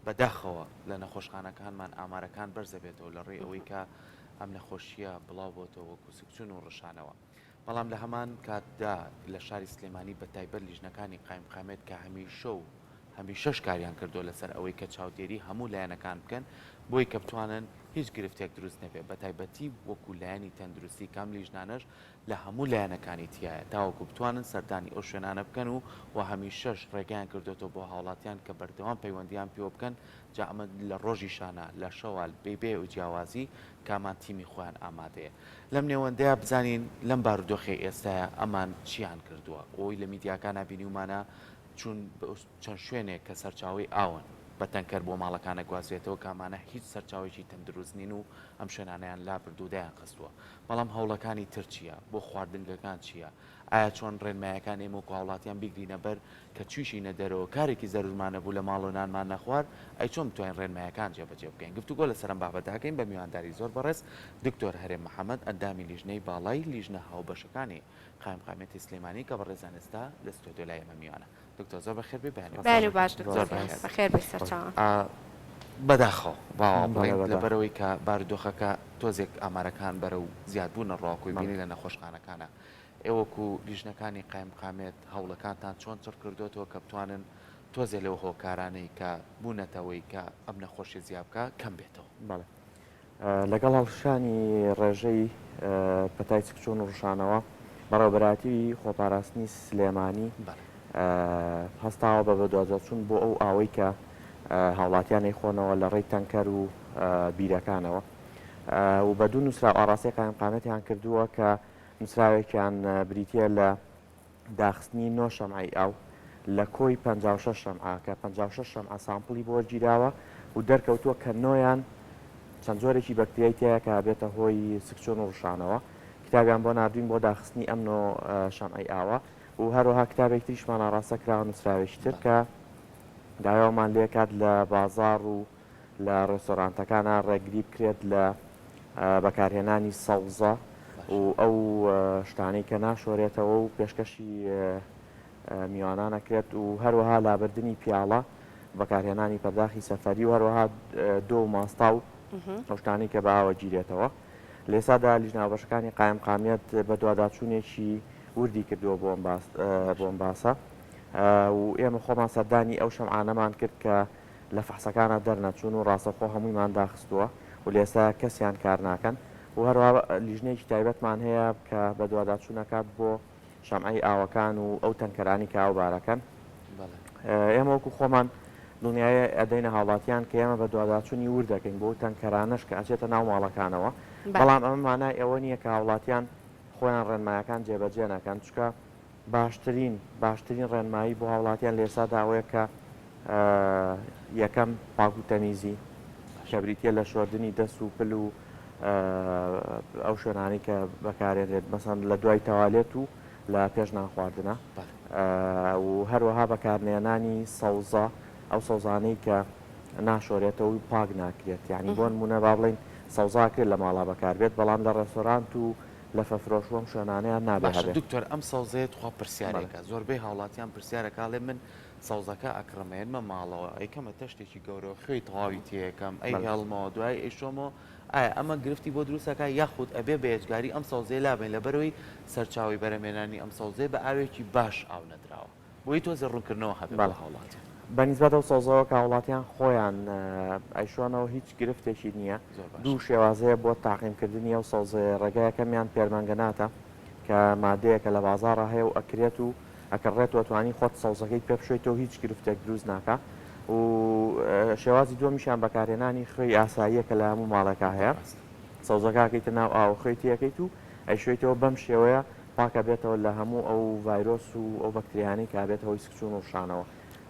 بەداخەوە لە نەخۆشخانەکانمان ئامارەکان بەرزەبێتەوە لە ڕێی ئەوەی کە ئەم نەخۆشییە بڵاو بۆتەوە وەکو سکچون و ڕشانەوە. بەڵام لە هەمان کاتدا لە شاری سلێمانی بە تایبەت لیژنەکانی قایمقامیەت کە هەمیشە و هەمیشەش کاریان کردووە لەسەر ئەوەی کە چاودێری هەموو لایەنەکان بکەن بۆی کە بتوانن هیچ گرفتێک دروست نەبێت بە تایبەتی وەکو لایەنی تەندروستی کام لیژنانەش لە هەموو لایەنەکانی تیایە تاوەکو بتوانن سەردانی ئەو شوێنانە بکەن و و هەمیشەش ڕێگایان کردۆتەوە بۆ هاوڵاتیان کە بەردەوام پەیوەندیان پێوە بکەن جا ئەمە لە ڕۆژیشانا لە شەوا بێ بێ جیاوازی کامان تیمی خۆیان ئامادەیە لەم نێوەندەیا بزانین لەم بارودۆخەی ئێستایا ئەمان چیان کردووە ئەوەی لە میدیاکانا بینیومانە چوون چەند شوێنێک کە سەرچاوەی ئاون بە تەنکەر بۆ ماڵەکان ئەگوازرێتەوە کە ئەمانە هیچ سەرچاوەیەکی تەندروست نین و ئەم شوێنانەیان لابرد و دایانخستووە بەڵام هەوڵەکانی تر چییە؟ بۆ خواردنگەکان چییە؟ ئایا چۆن ڕێنمایەکان ئێمە وەکو هاوڵاتیان بیگرینە بەر کە چویشینە دەرەوە کارێکی زەرورمان نەبوو لە ماڵەوە نانمان نەخوارد ئەی چۆن بتوانین ڕێنمایەکان جێبەجێ بکەین؟ گفتوگۆ لەسەر ئەم بابەتە ئەکەین بە میوانداری زۆر بەڕێز دکتۆر هەرێم محەمەد ئەندامی لیژنەی باڵای لیژنە هاوبەشەکانی قایمقامیەتی سلێمانی کە بەڕێزیان ئێستا لە ستۆدیۆ لای ئێمە میوانە. دکتۆر زۆر بەخێر بێی بەیانی بەیانی باش دکتۆر زۆر بەخێر بەخێر بێی سەرچاوان. بەداخەوە با وا بڵێین لەبەرئەوەی کە بارودۆخەکە تۆزێک ئامارەکان بەرەو زیادبوون ئەڕوا کۆی بینی لە نەخۆشخانەکانە ئێوە وەکو لیژنەکانی قایمقامیەت هەوڵەکانتان چۆن چڕ کردۆتەوە کە بتوانن تۆزێ لەو هۆکارانەی کە بوونەتەوەی کە ئەم نەخۆشیە زیا بکا کەم بێتەوە؟ بەڵێ لەگەڵ هەڵکشانی ڕێژەی پەتای سکچوون و ڕشانەوە، بەڕێوەبەرایەتیی خۆپاراستنی سلێمانی هەستاوە بە بەدواداچوون بۆ ئەو ئاوەی کە هاوڵاتیان ئەیخۆنەوە لە ڕێی تەنکەر و بیرەکانەوە و بە دوو نووسراو ئاڕاستەی قایمقامیەتیان کردووە کە نووسراوێکیان بریتییە لە داخستنی نۆ شەمعەی ئاو لە کۆی 56 شەمعە کە 56 شەمعە سامپڵی بۆ وەرگیراوە و دەرکەوتووە کە نۆیان چەند جۆرێکی بەکتریای تیایە کە ئەبێتە هۆی سکچوون و ڕشانەوە. کتابیان بۆ ناردووین بۆ داخستنی ئەم نۆ شەمعەی ئاوە و هەروەها کتابێکی تریشمان ئاڕاستە کراوە نووسراوێکی تر کە داوامان لێکات لە بازاڕ و لە ڕێستۆرانتەکانا ڕێگری بکرێت لە بەکارهێنانی سەوزە و ئەو شتانەی کە ناشۆرێتەوە و پێشکەشی میوانان ئەکرێت و هەروەها لابردنی پیاڵە، بەکارهێنانی پەرداخی سەفەری و هەروەها دۆ و ماستاو ئەو شتانەی کە بە ئاوە گیرێتەوە. لە ئێستادا لیژنە هاوبەشەکانی قایمقامیەت بەدواداچوونێکی وردی کردووە بۆ ئەم باسە و ئێمە خۆمان سەردانی ئەو شەمعانەمان کرد کە لە فەحسەکانا دەرنەچوون و ڕاستەوخۆ هەموویمان داخستووە و لە ئێستایا کەسیان کار ناکەن و هەروەها لیژنەیەکی تایبەتمان هەیە کە بەدواداچوون ئەکات بۆ شەمعەی ئاوەکان و ئەو تەنکەرانەی کە ئاو بارەکەن. ئێمە وەکو خۆمان دڵنیایی ئەدەینە هاوڵاتیان کە ئێمە بەدواداچوونی ورد دەکەین بۆ ئەو تەنکەرانەش کە ئەچێتە ناو ماڵەکانەوە، بەڵام ئەمە مانای ئەوە نییە کە هاوڵاتیان خۆیان ڕێنمایەکان جێبەجێ نەکەن، چونکە باشترین باشترین ڕێنمایی بۆ هاوڵاتیان لە ئێستادا ئەوەیە کە یەکەم پاک و تەمیزی کە بریتییە لە شۆردنی دەست و پل و ئەو شوێنانەی کە بەکارێنرێت مەسەن لە دوای تەوالێت و لە پێش نان خواردنە و هەروەها بەکارنێنانی سەوزە ئەو سەوزانەی کە ناشۆرێتەوە و پاک ناکرێت یعنی بۆ نمونە با بڵین سەوزاکرێت لە ماڵا بەکاربێت بەڵام لە ڕێستۆرانت و لەفە فرۆش و ئەم شوێنانەیان نابێ باشە هەبێ. دکتۆر ئەم سەوزەیە تخوا بەڵێ. پرسیارێکە زۆربەی هاوڵاتیان پرسیارەکە ئەڵێ من سەوزەکە ئەکڕم ئەیەنمە ماڵەوە ئەیکەمە تەشتێکی گەورەوە خوێی تەواوی تێیەکەم بەڵێ. ئەیهێڵمەوە دوای ئەیشۆمەوە ئایا ئەمە گرفتی بۆ دروست ئەکا یاخود ئەبێ بە یەجگاری ئەم سەوزەیە لابەین لەبەرئەوەی سەرچاوەی بەرهەمهێنانی ئەم سەوزەیە بە ئاوێکی باش ئاو نەدراوە بۆیە تۆزێ ڕوونکردنەوە هەبێ بۆ بەڵێ. هاوڵاتیان. بە نیسبەت ئەو سەوزەوە کە هاوڵاتیان خۆیان ئەیشۆنەوە هیچ گرفتێکی نییە. زۆر باشە. دوو شێواز هەیە بۆ تاقیمکردنی ئەو سەوزەیە، ڕێگای یەکەمیان پێرمەنگەناتە کە مادەیەکە لە بازاڕا هەیە و ئەکرێت و ئەکڕرێت و ئەتوانی خۆت سەوزەکەی پێ بشۆیتەوە هیچ گرفتێک دروست ناکا و شێوازی دووەمیشیان بەکارهێنانی خوێی ئاساییە کە لە هەموو ماڵێکا هەیە سەوزەکە ئەکەیتە ناو ئاو خوێی تێکەیت و ئەیشۆیتەوە بەم شێوەیە پاکە بێتەوە لە هەموو ئەو ڤایرۆس و ئەو بەکتریانەی کە ئەبێتە هۆی سکچوون و ڕشانەوە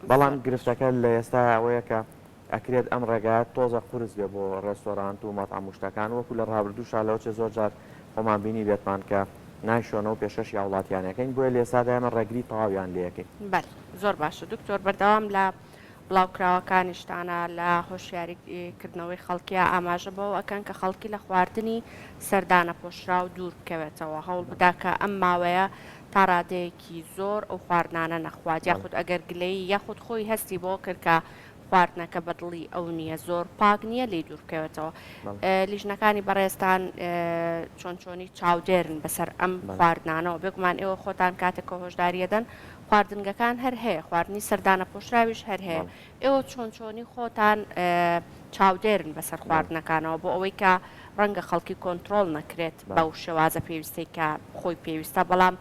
بەڵام گرفتەکە لە ئێستایا ئەوەیە کە ئەکرێت ئەم ڕێگایە تۆزە قورس بێ بۆ ڕێستۆرانت و مەتعەم و شتەکان وەکو لە ڕابردووشا لەوەچێ زۆر جار خۆمان بینیبێتمان کە نایشۆنەوە پێشکەشی هاوڵاتیان ئەکەین بۆیە لێسادا ئێمە ڕێگری تەواویان لێ ئەکەین. بەلێ زۆر باشە دکتۆر بەردەوام لە بڵاوکراوەکانیشتانا لە هۆشیاری کردنەوەی خەڵکیا ئاماژە بەوە ئەکەن کە خەڵکی لە خواردنی سەر دانەپۆشراو دوور بکەوێتەوە هەوڵ بدا کە ئەم ماوەیە تا ڕادەیەکی زۆر ئەو خواردنانە نەخوات یاخود ئەگەر گلەیی یاخود خۆی هەستی بەوە کرد کە. خواردنەکە بە دڵی ئەو نییە زۆر پاک نییە لێی دوور بکەوێتەوە. لیژنەکانی بەڕێزتان چۆن چۆنی چاودێرن بەسەر ئەم خواردنانەوە؟ بێگومان ئێوە خۆتان کاتێک کە هۆشداری ئەدەن خواردنگەکان هەر هەیە خواردنی سەردانەپۆشراویش هەر هەیە ئێوە چۆن چۆنی خۆتان چاودێرن بەسەر خواردنەکانەوە بۆ ئەوەی کە ڕەنگە خەڵکی کۆنترۆڵ نەکرێت بەو شێوازە پێویستەی کە خۆی پێویستە بەڵام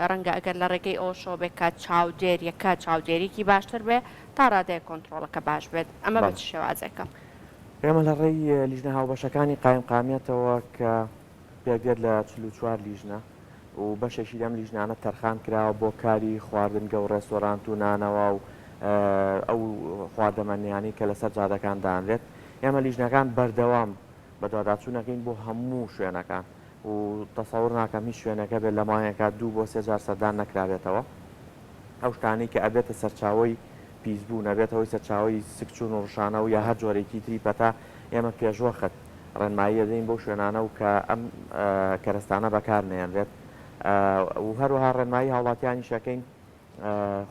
ڕەنگە ئەگەر لە ڕێگەی ئەوەشەوە بێت کە چاودێریەکە چاودێریکی باشتر بێ تا ڕادەیەک کۆنترۆڵەکە باش بێت ئەمە بە چ شێوازێکە؟ ئێمە لە ڕێی لیژنە هاوبەشەکانی قایمقامیەتەوە کە پێکدێت لە 44 لیژنە و بەشێکی لەم لیژنانە تەرخان کراوە بۆ کاری خواردنگە و ڕێستۆرانت و نانەوا و ئەو خواردەمەنیانەی کە لەسەر جادەکان دانرێت ئێمە لیژنەکان بەردەوام بەدواداچوون ئەکەین بۆ هەموو شوێنەکان و تەسەور ناکەم هیچ شوێنێک هەبێت لە مانگێکا دوو بۆ سێ جار سەردان نەکرابێتەوە. ئەو شتانەی کە ئەبێتە سەرچاوەی پیسبوون، ئەبێتە هۆی سەرچاوەی سکچوون و ڕشانەوە یا هەر جۆرێکی تری پەتا، ئێمە پێشوەخت ڕێنمایی ئەدەین بەو شوێنانە و کە ئەم کەرەستانە بەکار نەیەنرێت و هەروەها ڕێنمایی هاوڵاتیانیش ئەکەین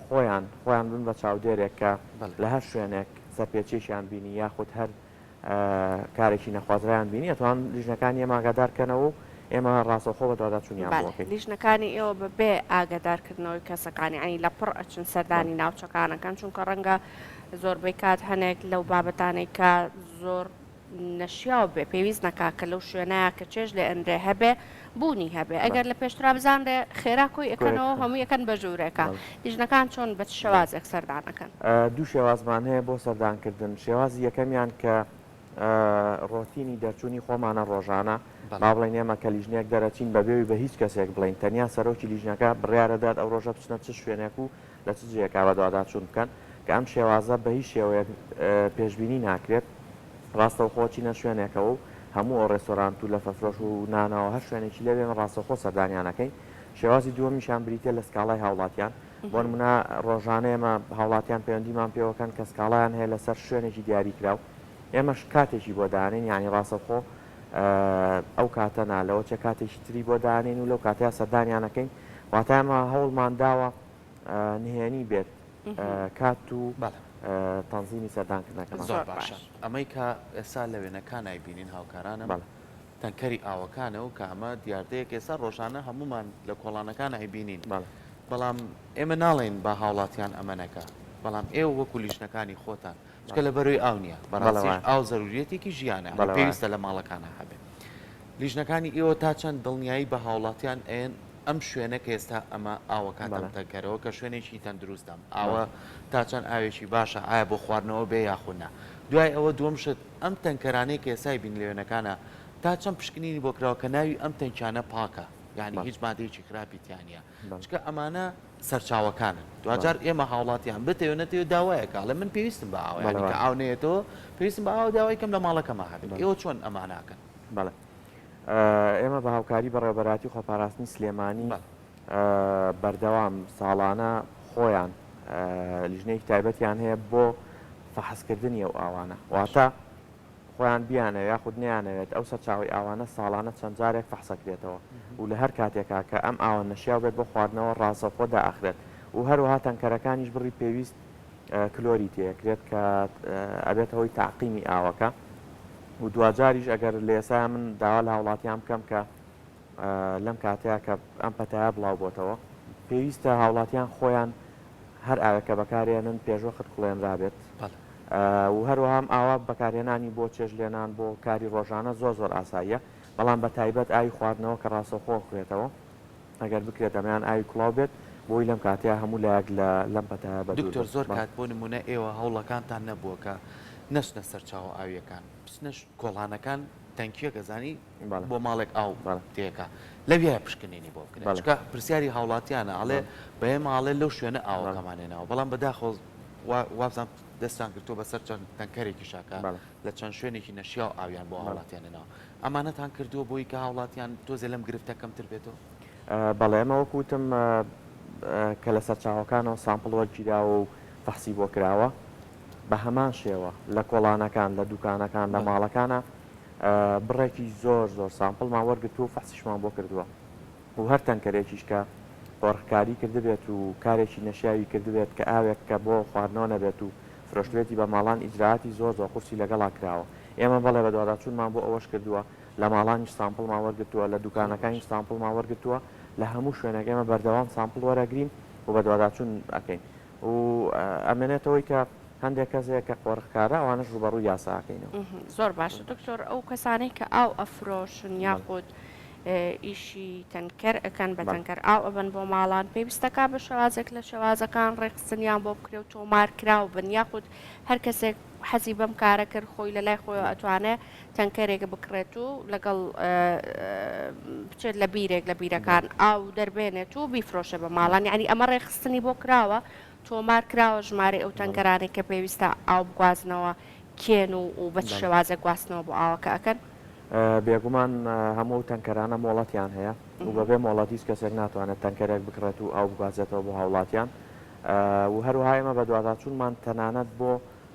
خۆیان خۆیان بن بە چاودێرێک کە لە هەر شوێنێک سەرپێچیەکیان بینی یاخود هەر کارێکی نەخوازرایان بینی ئەتوان لیژنەکانی ئێمە ئاگادار کەنەوە و ئێمە ڕاستەوخۆ بەدواداچوونیان بۆ بەڵێ ئەکەین. لیژنەکانی ئێوە بە بێ ئاگادارکردنەوەی کەسەکان یانی لە پڕ ئەچن سەردانی ناوچەکان ئەکەن چونکە ڕەنگە زۆربەی کات هەنێک لەو بابەتانەی کە زۆر نەشیاو بێ پێویست نەکا کە لەو شوێنەیا کە چێژ لێ ئەنرێ هەبێ بوونی هەبێ ئەگەر لە پێشترا بزانرێ خێرا کۆی ئەکەنەوە هەمووی ئەکەن بە ژوورێکا لیژنەکان چۆن بە چ شێوازێک سەردان ئەکەن؟ دوو شێوازمان هەیە بۆ سەردانکردن، شێوازی یەکەمیان کە ڕۆتینی دەرچوونی خۆمانە ڕۆژانە، با بڵێین ئێمە کە لیژنەیەک دەرەچین بەبێ ئەوەی بە هیچ کەسێک بڵێین تەنیا سەرۆکی لیژنەکە بڕیارەدات ئەو ڕۆژە بچنە چ شوێنێک و لە چ جێیەکا بەدواداچوون بکەن، کە ئەم شێوازە بە هیچ شێوەیەک پێشبینی ناکرێت، ڕاستەوخۆ چینە شوێنێکەوە و هەموو ئەو ڕێستۆرانت و لەفەفرۆش و نانەوا هەر شوێنێکی لێ بێ ئێمە ڕاستەوخۆ سەردانیان ئەکەین. شێوازی دووەمیشیان بریتیە لە سکاڵای هاوڵاتیان، بۆ نمونە ڕۆژانە ئێمە هاوڵاتیان پەیوەندیمان پێوەکەن کە سکاڵایان هەیە لەسەر شوێنێکی دیاریکراو، ئێمەش کاتێکی بۆ دانێین یانی ڕاستەوخۆ ئەو کاتە نا لەوەچێ کاتێکی تری بۆ دانێین و لەو کاتەیا سەردانیان ئەکەین، واتە ئێمە هەوڵمان داوە نهێنی بێت کات و تەنزیمی سەردانکردنەکەمان. زۆر باشە ئەمەی کە ئێستا لە وێنەکان ئەیبینین هاوکارانم تەنکەری ئاوەکانە و کە ئەمە دیاردەیەک ئێستا ڕۆژانە هەموومان لە کۆڵانەکان ئەیبینین بەڵام ئێمە ناڵێین با هاوڵاتیان ئەمە نەکا بەڵام ئێوە وەکو لیژنەکانی خۆتان چونکە لە بەرۆی ئاو نییە بەڕاستیش ئاو زەروریەتێکی ژیانە پێویستە لە ماڵەکانە هەبێت لیژنەکانی ئێوە تا چەند دڵنیایی بە هاوڵاتیان ئەیەن ئەم شوێنە کە ئێستا ئەمە ئاوەکاتان تەنکەرەوە کە شوێنێکی تەندروستە ئەم ئاوە تا چەند ئاوێکی باشە ئایا بۆ خواردنەوە بێ یاخود نا دوای ئەوە دووەم شت ئەم تەنکەرانەی کە ئێستا بین لە وێنەکانە تا چەند پشکنینی بۆ کراوە کە ناوی ئەم تەنکیانە پاکە یعنی هیچ مادەیەکی خراپی تیا نییە چونکە ئەمانە سەرچاوەکانن دواجار ئێمە هاوڵاتیان بتەوێ نەتەوێ داوایەکە ئەڵێ من پێویستم بە ئاوە یانی کە ئاو نەیەتەوە پێویستم بە ئاوە داوای کەم لە ماڵەکەما هەبێت ئێوە چۆن ئەمانە ئەکەن؟ بەڵێ ئێمە بە هاوکاری بەڕێوەبەرایەتی خۆپاراستنی سلێمانی بەردەوام ساڵانە خۆیان لیژنەیەکی تایبەتیان هەیە بۆ فەحسکردنی ئەو ئاوانە واتە خۆیان بیانەوێت یاخود نەیانەوێت ئەو سەرچاوەی ئاوانە ساڵانە چەند جارێک فەحسەکرێتەوە و لە هەر کاتێکا کە ئەم ئاوە نەشیاو بێت بۆ خواردنەوە ڕاستەوخۆ دائەخرێت و هەروەها تەنکەرەکانیش بڕی پێویست کلۆری تێکرێت کە ئەبێتە هۆی تەعقیمی ئاوەکە و دواجاریش ئەگەر لە ئێسایا من داوا لە هاوڵاتیان بکەم کە لەم کاتەیا کە ئەم پەتایە بڵاو بۆتەوە پێویستە هاوڵاتیان خۆیان هەر ئاوێک کە بەکارێنن پێشوەخت کوڵێنرابێت و هەروەها ئەم ئاوە بەکارهێنانی بۆ چێشتلێنان بۆ کاری ڕۆژانە زۆر زۆر ئاساییە بەڵام بە تایبەت ئاوی خواردنەوە کە ڕاستەوخۆ ئەخورێتەوە ئەگەر بکرێت ئەمەیان ئاوی کوڵاو بێت بۆی لەم کاتەیا هەموو لایەک لە لەم پەتایە بەدوور دکتۆر زۆر کات بۆ نمونە ئێوە هەوڵەکانتان نەبووە کە نەچنە سەرچاوە ئاوییەکان بچنە کۆڵانەکان تەنکیەک ئەزانی بۆ ماڵێک ئاو تێکا لەویایە پشکنینی بۆ بکرێت چونکە پرسیاری هاوڵاتیانە ئەڵێ بە ئێمە ئەڵێ لەو شوێنە ئاوەکەمان هێناوە بەڵام بەداخەوە وابزانم دەستیان گرتووە بەسەر چەند تەنکەرێکیشا کە لە چەند شوێنێکی نەشیاو ئاویان بۆ هاوڵاتیان هێناوە ئەمانەتان کردووە بۆی کە هاوڵاتیان تۆزێ لەم گرفتە کەمتر بێتەوە؟ بەڵێ ئێمە وەکو وتم کە لە سەرچاوەکانەوە سامپڵ وەرگیراوە و فەحسی بۆ کراوە بە هەمان شێوە لە کۆڵانەکان لە دوکانەکان لە ماڵەکانە بڕێکی زۆر زۆر سامپڵمان وەرگرتووە و فەحسیشمان بۆ کردووە و هەر تەنکەرێکیش کە قۆرخکاری کردبێت و کارێکی نەشیاوی کردبێت کە ئاوێک کە بۆ خواردنەوە نەبێت و. فرۆشتبێتی بە ماڵان ئیجرائاتی زۆر زۆر قورسی لەگەڵا کراوە ئێمە بەڵێ بەدواداچوونمان بۆ ئەوەش کردووە لە ماڵانیش سامپڵمان وەرگرتووە لە دوکانەکانیش سامپڵمان وەرگرتووە لە هەموو شوێنێک ئێمە بەردەوام سامپڵ وەرەگرین و بەدواداچوون ئەکەین و ئەمێنێتەوەی کە هەندێک کەس هەیە کە قۆرخکارە ئەوانەش ڕووبەڕووی یاسا ئەکەینەوە. زۆر باشە دکتۆر ئەو کەسانەی کە ئاو ئەفرۆشن یاخود ئیشی تەنکەر ئەکەن بە تەنکەر ئاو ئەبەن بۆ ماڵان پێویستەکا بە شێوازێک لە شێوازەکان ڕێکخستنیان بۆ بکرێ و تۆمار کراو بن یاخود هەر کەسێک حەزی بەم کارە کرد خۆی لە لای خۆیەوە ئەتوانێ تەنکەرێک بکڕێت و لەگەڵ بچێت لە بیرێک لە بیرەکان ئاو دەربێنێت و بیفرۆشێ بە ماڵان یعنی ئەمە ڕێکخستنی بۆ کراوە تۆمار کراوە ژمارەی ئەو تەنکەرانەی کە پێویستە ئاو بگوازنەوە کێن و و بە چ شێوازێک گواستنەوە بۆ ئاوەکە ئەکەن؟ بێگومان هەموو ئەو تەنکەرانە مۆڵەتیان هەیە و بەبێ مۆڵەت هیچ کەسێک ناتوانێت تەنکەرێک بکڕێت و ئاو بگوازێتەوە بۆ هاوڵاتیان و هەروەها ئێمە بەدواداچوونمان تەنانەت بۆ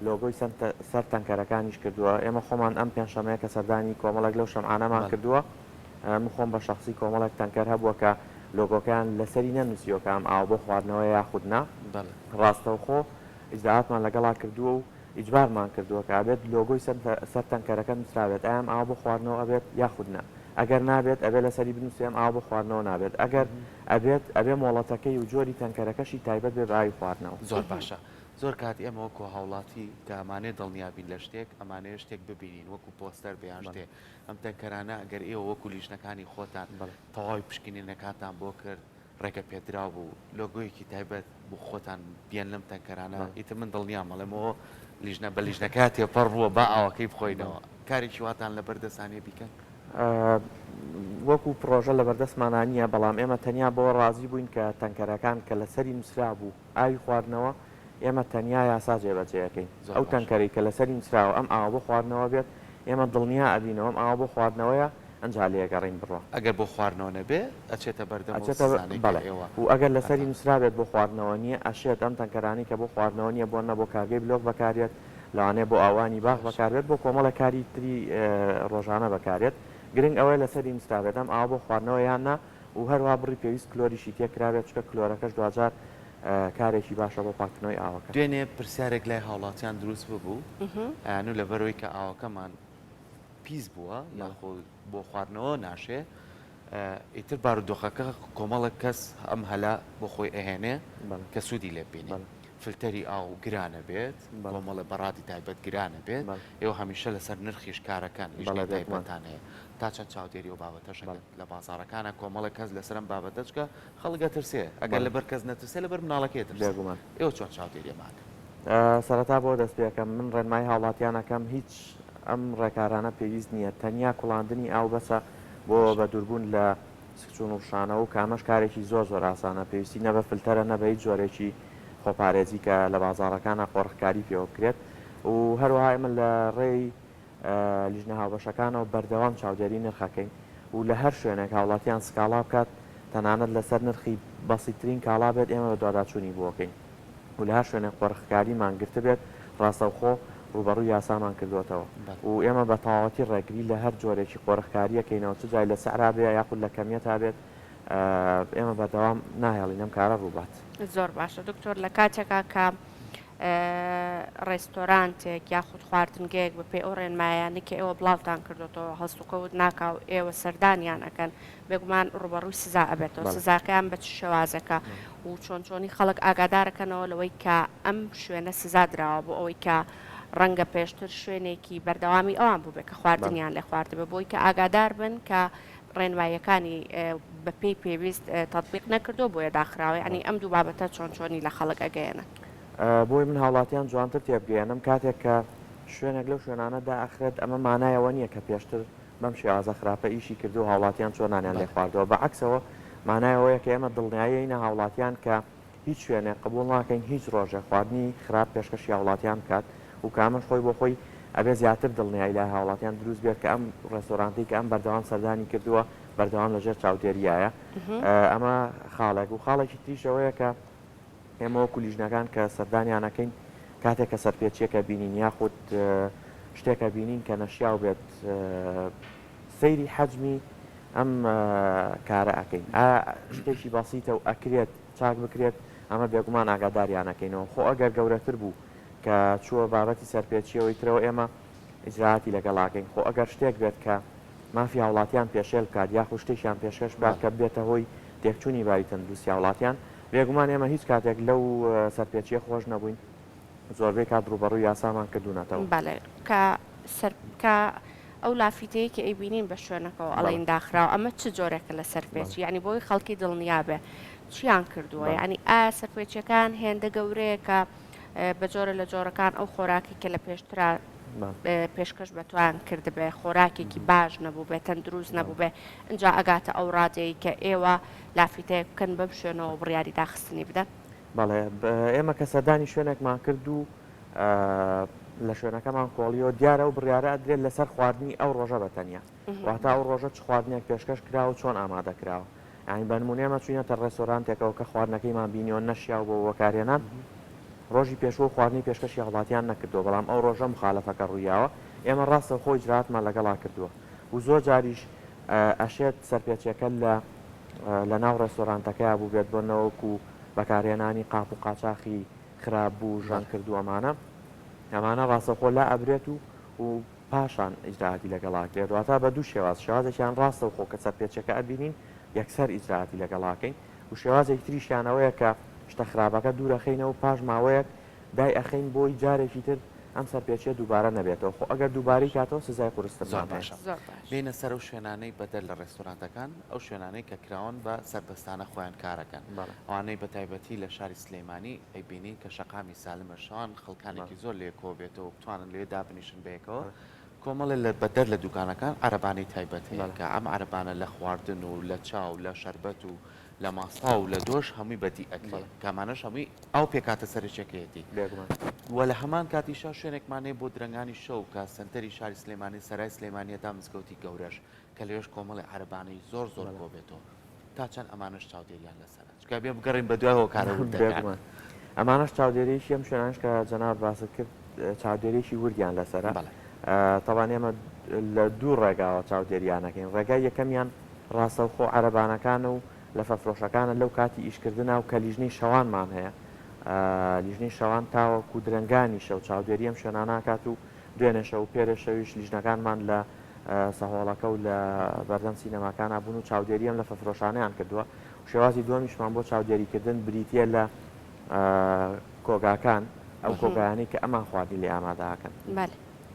لۆگۆی سەر تەنکەرەکانیش کردووە، ئێمە خۆمان ئەم پێنجشەمەیە کە سەردانی کۆمەڵێک لەو شەمعانەمان کردووە، من خۆم بە شەخسی کۆمەڵێک تەنکەر هەبووە کە لۆگۆکەیان لەسەری نەنووسیوە کە ئەم ئاوە بۆ خواردنەوەیە یاخود نا، ڕاستەوخۆ ئیجرائاتمان لەگەڵا کردووە و ئیجبارمان کردووە کە ئەبێت لۆگۆی سەر تەنکەرەکە نووسرابێت ئایا ئەم ئاوە بۆ خواردنەوە ئەبێت یاخود نا، ئەگەر نابێت ئەبێت لەسەری بنووسرێ ئەم ئاوە بۆ خواردنەوە نابێت، ئەگەر ئەبێت ئەبێ مۆڵەتەکەی و جۆری تەنکەرەکەشی تایبەت بێت بە ئاوی خواردنەوە. زۆر باشە زۆر کات ئێمە وەکو هاوڵاتی کە ئەمانەوێ دڵنیا بین لە شتێک، ئەمانەوێ شتێک ببینین وەکو پۆستەر بێ یان شتێ، ئەم تەنکەرانە ئەگەر ئێوە وەکو لیژنەکانی خۆتان تەواوی پشکنینەکانتان بۆ کرد، ڕێگە پێدراو بوو لۆگۆیەکی تایبەت بۆ خۆتان بیەن لەم تەنکەرانە، ئیتر من دڵنیام ئەڵێم ئۆ لیژنە بە لیژنەکە تێپەڕ بووە با ئاوەکەی بخۆینەوە، کارێکی واتان لەبەر دەستان نیە بیکەن؟ وەکو پڕۆژە لەبەردەستمانا نیە، بەڵام ئێمە تەنیا بەوە ڕازی بووین کە تەنکەرەکان کە لەسەری نووسرابوو ئاوی خواردنەوە، ئێمە تەنیا یاسا جێبەجێ ئەکەین. ئەو تەنکەرەی کە لەسەری نووسراوە ئەم ئاوە بۆ خواردنەوە بێت، ئێمە دڵنیا ئەبینەوە ئەم ئاوە بۆ خواردنەوەیە، ئەنجا لێگەڕێین بڕوا. ئەگەر بۆ خواردنەوە نەبێ، ئەچێتە بەردەم ئەو سزانەی کە ئێوە و ئەگەر لەسەری نووسرابێت بۆ خواردنەوە نییە، ئەشێت ئەم تەنکەرانەی کە بۆ خواردنەوە نییە بۆ نە بۆ کارگەی بلۆک بەکارێت، لەوانەیە بۆ ئاوانی باخ بەکاربێت، بۆ کۆمەڵێک کاری تری ڕۆژانە بەکارێت. گرنگ ئەوەیە لەسەری نووسرابێت ئەم ئاوە بۆ خواردنەوە یان نا، و هەروەها بڕی پێویست کلۆریشی تێکرابێت چونکە کلۆرەکەش دواجار کارێکی باشە بۆ پاککردنەوەی ئاوەکە. دوێنێ پرسیارێک لای هاوڵاتیان دروست ببوو ئەیانوو لەبەرئەوەی کە ئاوەکەمان پیس بووە یاخود بۆ خواردنەوە ناشێ ئیتر بارودۆخەکە کۆمەڵێک کەس ئەم هەلە بۆ خۆی ئەهێنێ کە سوودی لێ ببینێ فلتەری ئاو گرانە بێت کۆمەڵێ بەڕادی تایبەت گرانە بێت ئێوە هەمیشە لەسەر نرخیش کارەکەن لیژنەی تایبەتان هەیە تا چەند چاودێری ئەو بابەتەش ئەکەن لە بازاڕەکانا کۆمەڵێک کەس لەسەر ئەم بابەتە چکە خەڵک ئەترسێ ئەگەر لەبەر کەس نەترسێ لەبەر مناڵەکەی ئەترسێ ئێوە چۆن چاودێری ئەمە ئەکەن؟ سەرەتا بۆ دەست پێکەم من ڕێنمایی هاوڵاتیان ئەکەم هیچ ئەم ڕێکارانە پێویست نییە تەنیا کوڵاندنی ئاو بەسە بۆ بەدووربوون لە سکچوون و ڕشانەوە و کە ئەمەش کارێکی زۆر زۆر ئاسانە پێویستی نە بە فلتەرە نە بە هیچ جۆرێکی خۆپارێزی کە لە بازاڕەکانا قۆرخکاری پێوە بکرێت و هەروەها ئێمە لە ڕێی لیژنە هاوبەشەکانەوە بەردەوام چاودێری نرخ ئەکەین و لە هەر شوێنێک هاوڵاتیان سکاڵا بکات تەنانەت لەسەر نرخی بەسیترین کاڵا بێت ئێمە بەدواداچوونی بۆ ئەکەین و لە هەر شوێنێک قۆرخکاریمان گرتبێت ڕاستەوخۆ ڕووبەڕووی یاسامان کردووەتەوە و ئێمە بە تەواوەتی ڕێگری لە هەر جۆرێکی قۆرخکاری ئەکەینەوە چ جای لە سعرا بێ یاخود لە کەمیەتا بێت ئێمە بەردەوام ناهێڵین ئەم کارە ڕووبات. زۆر باشە دکتۆر لە کاتێکا کە ڕێستۆرانتێک یاخود خواردنگەیەک بەپێی ئەو ڕێنمایانەی کە ئێوە بڵاوتان کردۆتەوە هەڵسوکەوت ناکا و ئێوە سەردانیان ئەکەن بێگومان ڕووبەڕووی سزا ئەبێتەوە سزاکەیان بە چ شێوازێکە و چۆن چۆنی خەڵک ئاگادارەکەنەوە لەوەی کە ئەم شوێنە سزا دراوە بۆ ئەوەی کە ڕەنگە پێشتر شوێنێکی بەردەوامی ئەوان بووبێ کە خواردنیان لێ خواردبێ بۆی کە ئاگادار بن کە ڕێنماییەکانی بە پێی پێویست تەتبیق نەکردووە بۆیە داخراوە یانی ئەم دوو بابەتە چۆن چۆنی لە خەڵک ئەگەیەنن؟ بۆی من هاوڵاتیان جوانتر تێبگەیەنم کاتێک کە شوێنێک لەو شوێنانە دائەخرێت ئەمە مانای ئەوە نییە کە پێشتر بەم شێوازە خراپە ئیشی کردووە و هاوڵاتیان چۆن نانیان لێ خواردووە بە عەکسەوە مانای ئەوەیە کە ئێمە دڵنیایەینە هاوڵاتیان کە هیچ شوێنێک قبوڵ ناکەین هیچ ڕۆژێک خواردنی خراپ پێشکەشی هاوڵاتیان بکات و کە ئەمەش خۆی بۆ خۆی ئەبێ زیاتر دڵنیایی لای هاوڵاتیان دروست بێت کە ئەم ڕێستۆرانتەی کە ئەم بەردەوام سەردانی کردووە بەردەوام لەژێر چاودێریایە ئەمە خاڵێک و خاڵێکی تریش ئەوەیە کە ئێمە وەکو لیژنەکان کە سەردانیان ئەکەین کاتێک کە سەرپێچیەکە بینین یاخود شتێکە بینین کە نەشیاو بێت سەیری حەجمی ئەم کارە ئەکەین ئایا شتێکی بەسیتە و ئەکرێت چاک بکرێت ئەمە بێگومان ئاگاداریان ئەکەینەوە خۆ ئەگەر گەورەتر بوو. کە چووە بابەتی سەرپێچیەوەی ترەوە ئێمە ئیجرائاتی لەگەڵ ئەکەین خۆ ئەگەر شتێک بێت کە مافی هاوڵاتیان پێشێل بکات یاخود شتێکیان پێشکەش بکات کە ببێتە هۆی تێکچوونی باری تەندروستی هاوڵاتیان بێگومان ئێمە هیچ کاتێک لەو سەرپێچیە خۆش نەبووین زۆربەی کات ڕووبەڕووی یاسامان کردوونەتەوە. بەڵێ کە سەر کە ئەو لافیتەیە کە ئەیبینین بە شوێنەکەوە ئەڵێین داخراوە ئەمە چ جۆرێکە لە سەرپێچی یانی بۆی خەڵکی دڵنیا بێ چیان کردووە یانی ئایا سەرپێچیەکان هێندە گەورەیە کە بە جۆرە لە جۆرەکان ئەو خۆراکی کە لە پێشترا پێشکەش بە توان کردبێ خۆراکێکی باش نەبوو بێ تەندروست نەبوو بێ ئینجا ئەگاتە ئەو ڕادەی کە ئێوە لافیتەیەک بکەن بەم شوێنەوە بڕیاری داخستنی بدەن؟ بەڵێ ئێمە کە سەردانی شوێنێکمان کرد و لە شوێنەکەمان کۆڵیەوە دیارە ئەو بڕیارە ئەدرێت لەسەر خواردنی ئەو ڕۆژە بە تەنیا واتە ئەو ڕۆژە چ خواردنێک پێشکەش کراوە و چۆن ئامادە کراوە یانی بە نموونە ئێمە چووینەتە ڕێستۆرانتێکەوە کە خواردنەکەیمان بینیوە نەشیاو بۆ وەکارهێنان ڕۆژی پێشوو خواردنی پێشکەشی هاوڵاتیان نەکردووە بەڵام ئەو ڕۆژە مخالەفەکە ڕوویاوە ئێمە ڕاستەوخۆ ئیجرائاتمان لەگەڵا کردووە و زۆر جاریش ئەشێت سەرپێچیەکە لە لە ناو ڕێستۆرانتەکەیا بووبێت بۆ نەوەکو بەکارهێنانی قاپ و قاچاخی خراپ بوو ژەنگ کرد و ئەمانە ئەمانە ڕاستەوخۆ لا ئەبرێت و و پاشان ئیجرائاتی لەگەڵ ئەکرێت واتا بە دوو شێواز شێوازێکیان ڕاستەوخۆ کە سەرپێچیەکە ئەبینین یەکسەر ئیجرائاتی لەگەڵ ئەکەین و شێوازێکی تریشیان ئەوەیە کە شتە خراپەکە دوورەخەینەوە پاش ماوەیەک دای ئەخەین بۆی جارێکی تر ئەم سەرپێچیە دووبارە نەبێتەوە خۆ ئەگەر دووبارەی کاتەوە سزای قورسترمان زۆر هەیە. باشە زۆر باش. بێینە سەر ئەو شوێنانەی بەدەر لە ڕێستۆرانتەکان ئەو شوێنانەی کە کراون بە سەربەستانە خۆیان کارەکەن بەڵێ. ئەوانەی بە تایبەتی لە شاری سلێمانی ئەیبینین کە شەقامی سالمە شەوان خەڵکانێکی زۆر لێ کۆ بێتەوە بتوانن لێ دابنیشن بەیەکەوە کۆمەڵێ لە بەدەر لە دوکانەکان عەرەبانەی تایبەت هەیە کە ئەم عەرەبانە لە خواردن و لە چا و لە شەربەت و لە ماستاو و لە دۆش هەمووی بەدی ئەکرێ کە ئەمانەش هەمووی ئەو پێکهاتە سەرەکیەکەیەتی بێگومان. وە لە هەمان کاتیشا شوێنێکمان هەیە بۆ درەنگانی شەو کە سەنتەری شاری سلێمانی سەرای سلێمانیە تا مزگەوتی گەورەش کە لەوێش کۆمەڵێ عەرەبانەی زۆر زۆر کۆ بێتەوە تا چەند ئەمانەش چاودێریان لەسەرە چونکە ئەبێ بگەڕێین بەدوای هۆکارە وردەکان. بێگومان ئەمانەش چاودێریی ئەم شوێنانەش کە جەنابت باست کرد چاودێریی وردیان لەسەرە. بەڵێ. تەبعەن ئێمە لە دوو ڕێگاوە چاودێریان ئەکەین ڕێگای یەکەمیان ڕاستەوخۆ عەرەبانەکانە و لەفەفرۆشەکانە لەو کاتی ئیشکردنا و کە لیژنەی شەوانمان هەیە لیژنەی شەوان تاوەکو درەنگانی شەو چاودێری ئەم شوێنانە ئەکات و دوێنێ شەو و پێرێ شەویش لیژنەکانمان لە سەهۆڵەکە و لە بەردەم سینەماکانا بوون و چاودێری ئەم لەفەفرۆشانەیان کردووە و شێوازی دووەمیشمان بۆ چاودێریکردن بریتییە لە کۆگاکان ئەو کۆگایانەی کە ئەمان خواردنی لێ ئامادە ئەکەن.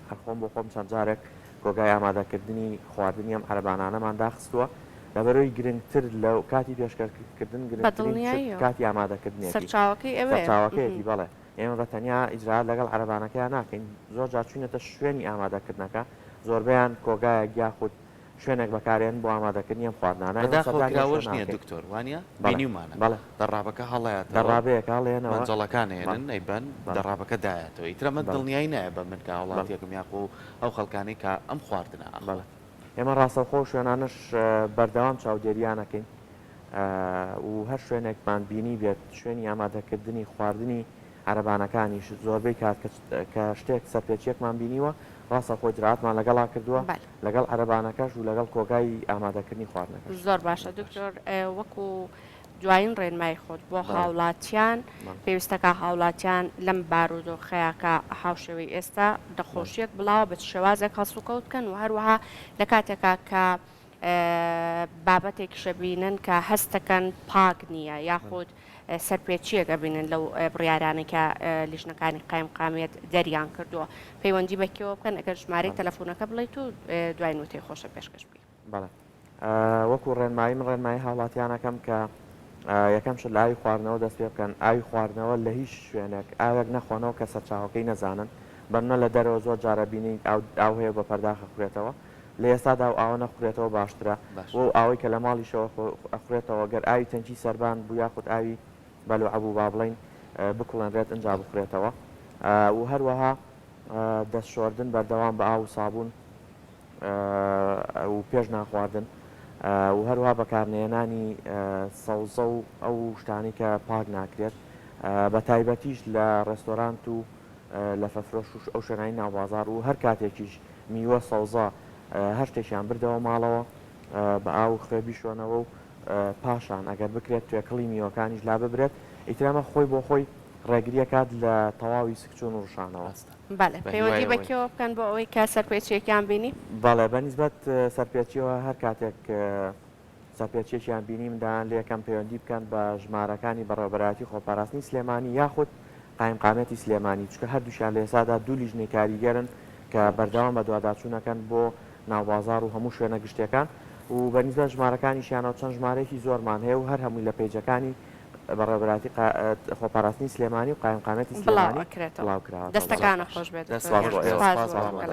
هەر خۆم بۆ خۆم چەند جارێک کۆگای ئامادەکردنی خواردنی ئەم عەرەبانانەمان داخستووە، لەبەرئەوەی گرنگتر لە کاتی پێشکەشکردن گرنگترین شت کاتی ئامادەکردنیەتی، سەرچاوەکەی ئەوەیە. سەرچاوەکەیەتی بەڵێ، ئێمە بە تەنیا ئیجرائات لەگەڵ عەرەبانەکەیا ناکەین، زۆر جار چووینەتە شوێنی ئامادەکردنەکە، زۆربەیان کۆگایەک یاخود شوێنێک بەکارێن بۆ ئامادەکردنی ئەم خواردنانە، ئێمە بەداخەوە سەردانی ئەو کراوەش شوێنە نییە ئەکەین. دکتۆر وانیە؟ بەڵێ بینیومانە بەڵێ. دەڕابەکە هەڵەیاتەوە دەڕابەیەکە هەڵێنەوە. مەنجەڵەکان بەڵێ ئەیەنن ئەیبەن بەڵێ. دەڕابەکە دایاتەوە ئیتر ئەمە بەڵێ. دڵنیایی نایە بە من کە بەڵێ. هاوڵاتیەکم یاخۆ ئەو خەڵکانەی کە ئەم خواردنە بەڵێ ئەخۆن. ئێمە ڕاستەوخۆ ئەو شوێنانەش بەردەوام چاودێریان ئەکەین و هەر شوێنێکمان بینی بێت شوێنی ئامادەکردنی خواردنی عەرەبانەکانیش زۆربەی کات کە شتێک سەرپێچیەکمان بینیوە ڕاستەوخۆ ئیجرائاتمان لەگەڵا کردووە لەگەڵ عەرەبانەکەش و لەگەڵ کۆگای ئامادەکردنی خواردنەکەش. زۆر باشە دکتۆر وەکو دوایین ڕێنمایی خۆت بۆ هاوڵاتیان، پێویستەکا هاوڵاتیان لەم بارودۆخەیا کە هاوشێوەی ئێستا نەخۆشیەک بڵاوە بە چ شێوازێک هەڵسوکەوت بکەن و هەروەها لە کاتێکا کە بابەتێکیش ئەبینن کە هەستەکەن پاک نییە یاخود سەرپێچیەک ئەبینن لەو بڕیارانەی کە لیژنەکانی قایمقامیەت دەریان کردووە پەیوەندی بە کێوە بکەن ئەگەر ژمارەی تەلەفۆنەکە بڵێیت و دوای نوتەی خۆشە پێشکەش بکەی. بەڵێ وەکو ڕێنمایی من ڕێنمایی هاوڵاتیان ئەکەم کە یەکەم شت لە ئاوی خواردنەوە دەست پێ بکەن ئاوی خواردنەوە لە هیچ شوێنێک ئاوێک نەخۆنەوە کە سەرچاوەکەی نەزانن بەمنە لە دەرەوە زۆر جارە بینی ئاو هەیە بە پەرداخ ئەخورێتەوە لە ئێستادا ئەو ئاوە نەخورێتەوە باشترە و ئەو ئاوەی کە لە ماڵیشەوە ئەخورێتەوە گەر ئاوی تەنکی سەربان بوو یاخود ئاوی بەلوعە بوو با بڵێین بکوڵێنرێت ئنجا بخورێتەوە و هەروەها دەست شۆردن بەردەوام بە ئاو و سابوون و پێش نان خواردن و هەروەها بەکارنەهێنانی سەوزە و ئەو شتانەی کە پاک ناکرێت بە تایبەتیش لە ڕێستۆرانت و لەفەفرۆش و ئەو شوێنانی ناوبازاڕ و هەر کاتێکیش میوە سەوزە هەر شتێکیان بردەوە ماڵەوە بە ئاو و خوێ بیشۆنەوە و پاشان ئەگەر بکرێت توێکڵی میوەکانیش لاببرێت ئیتر ئەمە خۆی بۆ خۆی. ڕێگریەکات لە تەواوی سکچوون و ڕشانەوە. ڕاستە. بەڵێ بە هیوای پەیوەندی بە ئەوەی. کێوە بکەن بۆ ئەوەی کە سەرپێچیەکیان بینی؟ بەڵێ بە نیسبەت سەرپێچیەوە هەر کاتێک سەرپێچیەکیان بینی من داوایان لێکەم پەیوەندی بکەن بە ژمارەکانی بەڕێوەبەرایەتی خۆپاراستنی سلێمانی یاخود قایمقامیەتی سلێمانی چونکە هەردووکیان لە ئێستادا دوو لیژنەی کاریگەرن کە بەردەوام بەدواداچوون ئەکەن بۆ ناوبازاڕ و هەموو شوێنە گشتیەکان و بە نیسبەت ژمارەکانیشیانەوە چەند ژمارەیەکی زۆرمان هەیە و هەر هەمووی لە پەیجەکانی بەڕێوەبەرایەتی خۆپاراستنی سلێمانی و قایمقامیەتی بڵاو سلێمانی ئەکرێتەوە. بڵاوکراوەتەوە. دەستەکانت خۆش بێت دەست دکتۆر خۆش گیان. بێت. سپاس سپاس بۆ مامۆستا.